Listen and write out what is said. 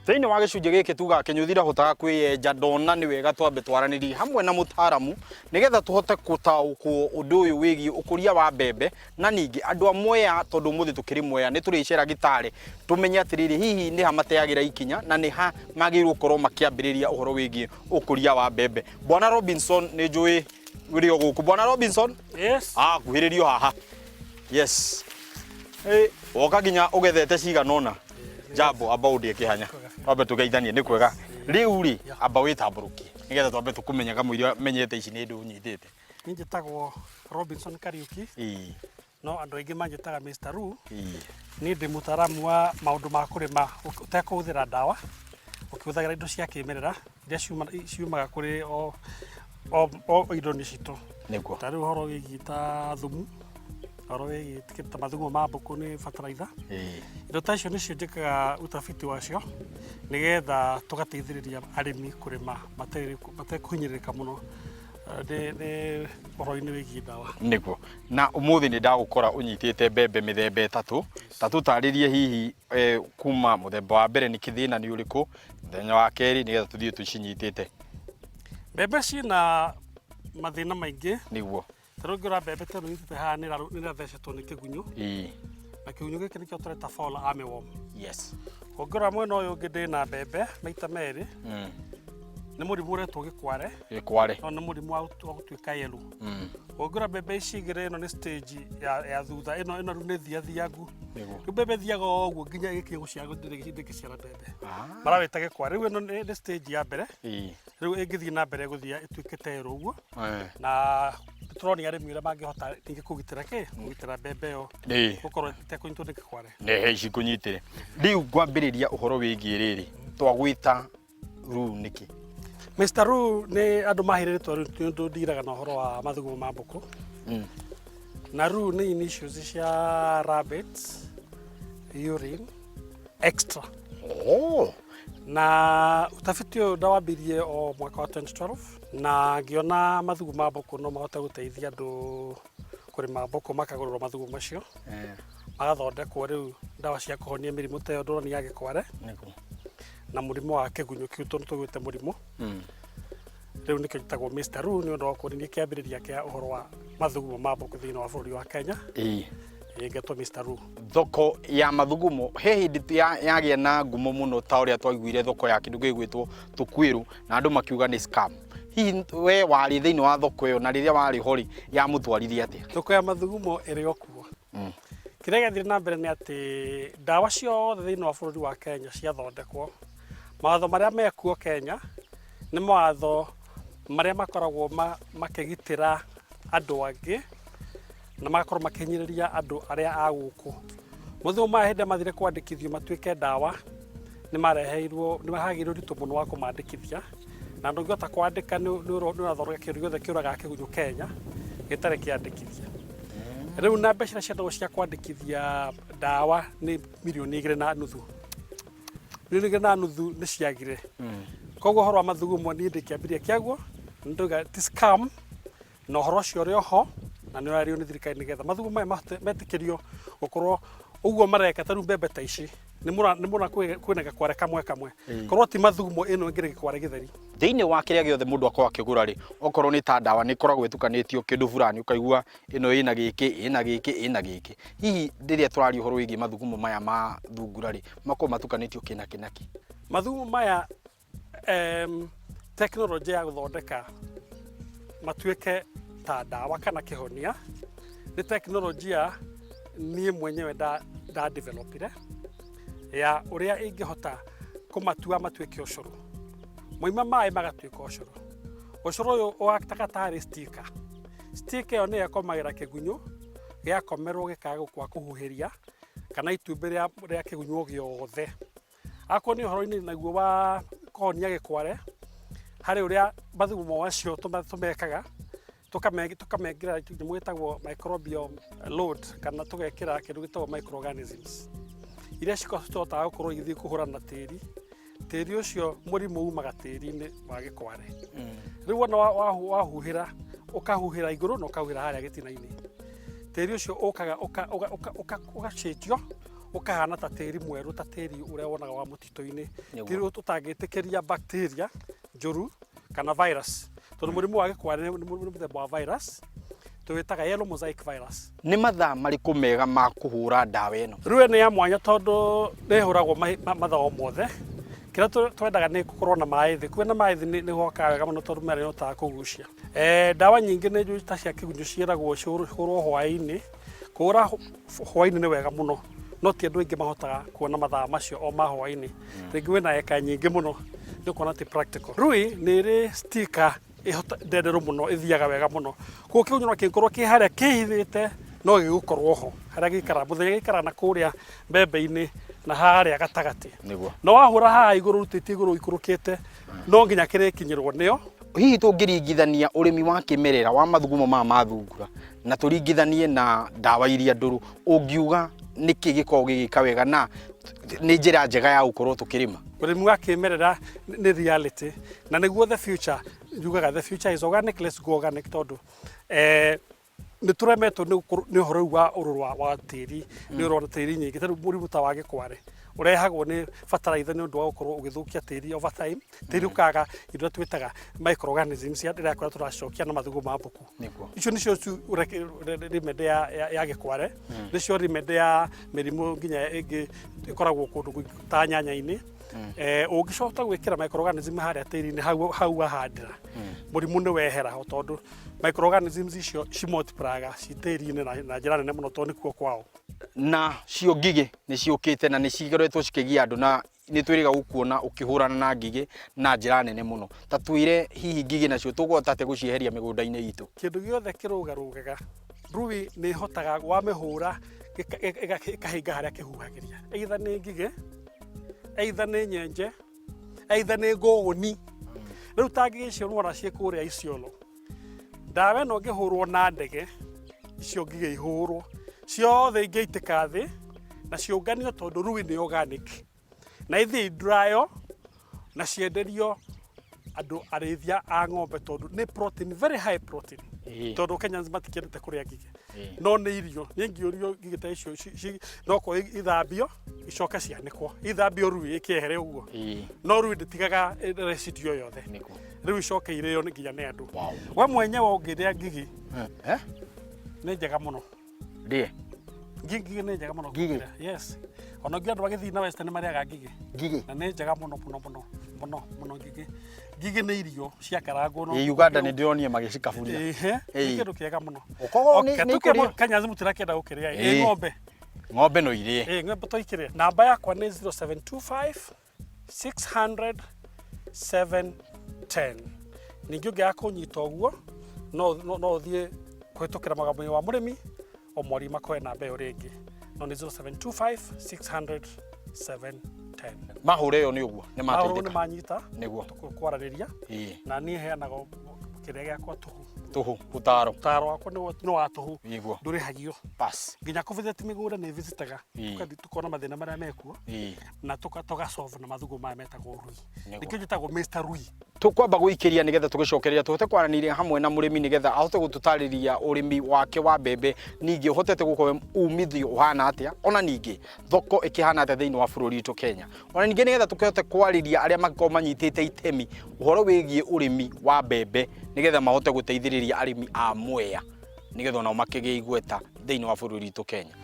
Thĩinĩ wa gĩcunjĩ gĩkĩ tugaga kĩnyũthi ndahotaga kwĩyenja, ndona nĩ wega twambe twaranĩrie hamwe na mũtaaramu nĩgetha tũhote gũtaũkwo ũndũ ũyũ wĩgiĩ ũkũria wa mbembe, na ningĩ andũ a Mwea, tondũ ũmũthĩ tũkĩrĩ Mwea, nĩ tũrĩcera Gĩtare tũmenye atĩrĩrĩ, hihi nĩ ha mateagĩra ikinya na nĩ ha magĩrĩirwo gũkorwo makĩambĩrĩria ũhoro wĩgiĩ ũkũria wa mbembe. Bwana Robinson, nĩ njũĩ ũrĩ o gũkũ. Bwana Robinson? Yes. Ah, kuhĩrĩrio haha. Yes. Hey, woka nginya ũgethete cigana ũna. Jambo, amba ũndĩe kĩhanya. Twambe tũgeithanie, nĩ kwega. Rĩu rĩ, amba wĩtambũrũkie nĩgetha twambe tũkũmenye kamũira menyete ici nĩ ndũ ũnyitĩte. Niĩ njĩtagwo Robinson Kariuki. Ĩĩ. No andũ aingĩ manjĩtaga Mr. Ruu. Ĩĩ. Niĩ ndĩ mũtaaramu wa maũndũ ma kũrĩma ũtekũhũthĩra ndawa, ũkĩhũthagĩra indo cia kĩmerera iria ciumaga kũrĩ o indo-inĩ citũ. Nĩguo. Ta rĩu ũhoro wĩgiĩ ta thumu, ũhoro wĩgiĩ ta mathugumo ma mbũkũ nĩ bataraitha. Ĩĩ. Indo ta icio nĩcio njĩkaga utafiti wacio nĩgetha tũgateithĩrĩria arĩmi kũrĩma matekũhinyĩrĩrĩka mũno nĩ ũhoro-inĩ wĩgiĩ ndawa. Nĩguo. Na ũmũthĩ nĩ ndagũkora ũnyitĩte mbembe mĩthemba ĩtatũ. Ta tũtarĩrie hihi kuma mũthemba wa mbere nĩ kĩthĩna nĩ ũrĩkũ, mũthenya wa kerĩ, nĩgetha tũthiĩ tũcinyitĩte. Mbembe ciĩna mathĩna maingĩ. Nĩguo. Ta rĩu ũngĩrora mbembe ta ĩno nyitĩte haha nĩ ĩrathecetwo nĩ kĩgunyũ. Ĩĩ. Na kĩgunyũ gĩkĩ nĩkĩo tũreta fall armyworm. Yes. Ũngĩrora mwena ũyũ ũngĩ ndĩna mbembe maita merĩ. Nĩ mũrimũ ũretwo gĩkware. Gĩkware. No nĩ mũrimũ wa gũtuĩka yellow. Ũngĩrora mbembe ici igĩrĩ, ĩno nĩ stage ya thutha, ĩno rĩu nĩ thiathiangu. Nĩguo. Rĩu mbembe ĩthiaga o ũguo nginya ĩgĩkinya gũciara ndĩngĩciara mbembe. Marawĩta gĩkware. Rĩu ĩno nĩ stage ya mbere. Ĩĩ. Rĩu ĩngĩthiĩ na mbere gũthiĩ ĩtuĩke yellow ũguo. Eh. Na tũronia arĩmi ũrĩa mangĩhota ningĩ kũgitĩra kĩ? Kũgitĩra mbembe ĩyo Ĩĩ. gũkorwo ĩtekũnyitwo nĩ gĩkware. Nĩ ici ngũnyitĩre. Rĩu ngwambĩrĩria ũhoro wĩgiĩ rĩrĩ, twagwĩta Ruu nĩkĩ? Mr. Ruu nĩ andũ maheire rĩtwa rĩu nĩ ũndũ ndiraga na ũhoro wa mathugumo ma mbũkũ. Na Ruu nĩ initials cia rabbit urine extra. Oh. Na utafiti ũyũ ndawambirie o mwaka wa 2012 na ngĩona mathugumo ma mbũkũ no mahote gũteithia andũ kũrĩma mbũkũ makagũrĩrwo mathugumo macio. Magathondekwo rĩu ndawa cia kũhonia mĩrimũ ta ĩyo ndũrani ya gĩkware. Nĩguo. Na mũrimũ wa kĩgunyũ kĩu tondũ tũgwĩte mũrimũ. Rĩu nĩkĩo njĩtagwo Mr. Ruu nĩ ũndũ wa kuonania kĩambĩrĩria kĩa ũhoro wa mathugumo ma mbũkũ thĩinĩ wa bũrũri wa Kenya. Ĩĩ. Ĩngetwo Mr. Ruu. Thoko ya mathugumo he hĩndĩ yagĩa na ngumo mũno ta ũrĩa twaiguire thoko ya kĩndũ gĩgwĩtwo tũkuĩrũ na andũ makiuga nĩ scam. Hihi we warĩ thĩinĩ wa thoko ĩyo na rĩrĩa warĩ ho rĩ, yamũtwarire atĩa? Thoko ya mathugumo ĩrĩ o kuo. Kĩrĩa gĩathire na mbere nĩ atĩ ndawa ciothe thĩinĩ wa bũrũri wa Kenya ciathondekwo, mawatho marĩa mekuo Kenya nĩ mawatho marĩa makoragwo makĩgitĩra andũ angĩ na magakorwo makĩhinyĩrĩria andũ arĩa a gũkũ. Mathugumo maya hĩndĩ ĩrĩa mathire kwandĩkithio matuĩke ndawa, nĩ mareheirwo, nĩ hagĩire ũritũ mũno wa kũmandĩkithia, na ndũngĩhota kwandĩka nĩ ũrathondeka kĩndũ gĩothe kĩũragaga kĩgunyũ Kenya gĩtarĩ kĩandĩkithie. Rĩu na mbeca iria ciendagwo cia kwandĩkithia ndawa nĩ mirioni igĩrĩ na nuthu. Mirioni igĩrĩ na nuthu nĩ ciagire. Koguo ũhoro wa mathugumo niĩ ndĩ kĩambĩrĩria kĩaguo, nĩ ndauga ti scam, na ũhoro ũcio ũrĩ oho na nĩ ũrarĩo nĩ thirikari nĩgetha mathugumo maya mahote metĩkĩrio gũkorwo ũguo mareka. Ta rĩu mbembe ta ici nĩ mũra kwĩna gakware kamwe kamwe, korwo ti mathugumo ĩno ĩngĩrĩ gĩkware gĩtheri. Thĩinĩ wa kĩrĩa gĩothe mũndũ akoragwo akĩgũra rĩ, okorwo nĩ ta ndawa nĩ ĩkoragwo ĩtukanĩtio kĩndũ fulani, ũkaigua ĩno ĩna gĩkĩ, ĩna gĩkĩ, ĩna gĩkĩ. Hihi rĩrĩa tũraria ũhoro wĩgiĩ mathugumo maya ma thungura rĩ, makoragwo matukanĩtio kĩ na kĩ na kĩ? Mathugumo maya, tekinoronjĩ ya gũthondeka matuĩke ta ndawa kana kĩhonia nĩ tekinoronjia niĩ mwenyewe nda developire ya ũrĩa ingĩhota kũmatua matuĩke ũcũrũ. Moima maĩ magatuĩka ũcũrũ. Ũcũrũ ũyũ ũgataga tarĩ sticker. Sticker ĩyo nĩyo ĩkomagĩra kĩgunyũ, gĩakomerwo gĩkaga gũkua kũhuhĩria kana itumbĩ rĩa kĩgunyũ o gĩothe. Akorwo nĩ ũhoro-inĩ naguo wa kũhonia gĩkware, harĩ ũrĩa mathugumo macio tũmekaga, tũkamekĩra nyamũ ĩtagwo microbial load kana tũgekĩra kĩndũ gĩtagwo microorganisms iria cihotaga gũkorwo igĩthiĩ kũhũrana na tĩri. Tĩri ũcio mũrimũ umaga tĩri-inĩ wa gĩkware. Rĩu wona wahuhĩra, ũkahuhĩra igũrũ na ũkahuhĩra harĩa gĩtina-inĩ, tĩri ũcio ũkaga ũgacenjio. Ũkahana ta tĩri mwerũ, ta tĩri ũrĩa wonaga wa mũtitũ-inĩ. Nĩguo. Tĩri ũtangĩtĩkĩria bacteria njũru kana virus, tondũ mũrimũ wa gĩkware nĩ mũthemba wa virus tũwĩtaga yellow mosaic virus. Nĩ mathaa marĩkũ mega ma kũhũra ndawa ĩno? Rĩu nĩ ya mwanya tondũ nĩ ĩhũragwo mathaa o mothe. Kĩrĩa twendaga nĩ gũkorwo na maĩ thĩ. Kwĩna maĩ thĩ nĩ gwokaga wega mũno tondũ mĩmera nĩ ĩhotaga kũgucia. Ndawa nyingĩ nĩ njũĩ ta cia kĩgunyũ ciĩragwo cihũrwo hwaĩ-inĩ. Kũhũra hwaĩ-inĩ nĩ wega mũno, no ti andũ aingĩ mahotaga kuona mathaa macio o ma hwaĩ-inĩ. Rĩngĩ wĩna eka nyingĩ mũno, nĩ ũkuona ti practical. Rui nĩ ĩrĩ sticker ĩhota ndenderũ mũno, ĩthiaga wega mũno. Koguo kĩgunyũ no kĩngĩkorwo kĩ harĩa kĩhithĩte no gĩgũkorwo ho harĩa gĩikaraga mũthenya, gĩikaraga na kũrĩa mbembe-inĩ na harĩa gatagatĩ. Nĩguo. No wahũra haha igũrũ ũrutĩtie igũrũ ũikũrũkĩte, no nginya kĩrĩkinyĩrwo nĩyo. Hihi tũngĩringithania ũrĩmi wa kĩmerera wa mathugumo maya ma thungura na tũringithanie na ndawa iria ndũrũ, ũngiuga nĩkĩ gĩkoragwo gĩgĩka wega na nĩ njĩra njega ya gũkorwo tũkĩrĩma? Ũrĩmi wa kĩmerera nĩ reality na nĩguo the future. Njugaga the future is organic, let's go organic, tondũ nĩ tũremetwo nĩ ũhoro ũyũ wa ũrũrũ wa tĩri. Nĩ ũrona tĩri nyingĩ ta rĩu mũrimũ ta wa gĩkware ũrehagwo nĩ bataraitha nĩ ũndũ wa gũkorwo ũgĩthũkia tĩri over time, tĩri ũkaga indo iria twĩtaga microorganisms ĩrĩa kũrĩa tũracokia na mathugu ma mbũkũ. Icio nĩcio remedy ya gĩkware, nĩcio remedy ya mĩrimũ nginya ĩngĩ ĩkoragwo kũndũ ta nyanya-inĩ. Ũngĩcoka gwĩkĩra microorganism harĩa tĩri-inĩ hau wahandĩra, mũrimũ nĩ wehera ho, tondũ microorganisms icio cimultiplyaga ci tĩri-inĩ na njĩra nene mũno, tondũ nĩkuo kwao. Na cio ngigĩ nĩ ciũkĩte na nĩ cikoretwo cikĩgia andũ, na nĩ twĩrĩga gũkuona ũkĩhũrana na ngigĩ na njĩra nene mũno. Ta twĩre, hihi ngigĩ nacio tũkũhota atĩa gũcieheria mĩgũnda-inĩ itũ? Kĩndũ gĩothe kĩrũgarũgaga, rui nĩ ĩhotaga wamĩhũra ĩkahinga harĩa kĩhuhagĩria, either nĩ ngigĩ, either nĩ nyenje, either nĩ ngũgũni. Rĩu ta ngigĩ icio nĩwona ciĩ kũrĩa Isiolo, ndawa ĩno ĩngĩhũrwo na ndege, icio ngigĩ ihũrwo ciothe ingĩitĩka thĩ na ciũnganio, tondũ rui nĩ organic, na ithiĩ indrayo na cienderio andũ arĩithia a ng'ombe, tondũ nĩ protein, very high protein. Tondũ Kenyans matikĩendete kũrĩa ngigĩ, no nĩ irio. Niĩ ngĩũrio ngigĩ ta icio no korwo ithambio icoke cianĩkwo, ithambio rui ĩkĩehere ũguo, no rui ndĩtigaga residue yothe. Rĩu icoke irĩo nĩ nginya nĩ andũ. We mwenyewe ũngĩrĩa ngigi Eh? nĩ njega mũno. Ndĩe? Ngigi nĩ njega mũno. Ngigĩ? Kũrĩa. Yes, ona ngĩ andũ magĩthiĩ na western marĩaga ngigĩ. Ngigĩ? Na nĩ njega mũno mũno mũno mũno mũno. Ngigĩ nĩ irio ciakarangwo no Ĩ, Uganda nĩ ndĩronire magĩcikaburia. Ĩhĩ, nĩ kĩndũ kĩega mũno. Ũkorwo Okay, nĩ tuke ikũrĩo. Kenya mũtirakĩenda gũkĩrĩa ĩ ng'ombe. Ng'ombe no irĩe. Ĩ ng'ombe to ikĩrĩa. Namba yakwa nĩ 0725 600 710. Ningĩ ũngĩaga kũnyita ũguo, no ũthiĩ kũhĩtũkĩra mũgambo-inĩ wa mũrĩmi o mweri makoe namba ĩyo rĩngĩ, no nĩ 0725 600 710. Mahũra ĩyo nĩ ũguo nĩ Mahũrwo nĩ mateithĩka. manyita. Tũkwaranĩria. Na niĩ heanaga kĩrĩa gĩakwa tũhũ. Tũhũ ũtaro. Ũtaro wakwa nĩ wa tũhũ. Ndũrĩhagio. Bas. Nginya kũvisit mĩgũnda nĩ visitaga, tũgathiĩ tukona mathĩna marĩa mekuo na tũgasolve na mathugu maya metagwo rui. Nĩkĩo njĩtagwo Mr. Rui. Tũkwamba gũikĩria nĩgetha tũgĩcokereria tũhote kwaranĩria hamwe na mũrĩmi nĩgetha ahote gũtũtarĩria ũrĩmi wake wa mbembe, ningĩ ũhotete gũkorwo umithio ũhana atĩa, ona ningĩ thoko ĩkĩhana atĩa thĩinĩ wa bũrũri witũ Kenya, ona ningĩ nĩgetha tũkĩhote kwarĩria arĩa mangĩkorwo manyitĩte itemi ũhoro wĩgiĩ ũrĩmi wa mbembe nĩgetha mahote gũteithĩrĩria arĩmi a Mwea nĩgetha onao makĩgĩe igweta thĩinĩ wa bũrũri witũ Kenya.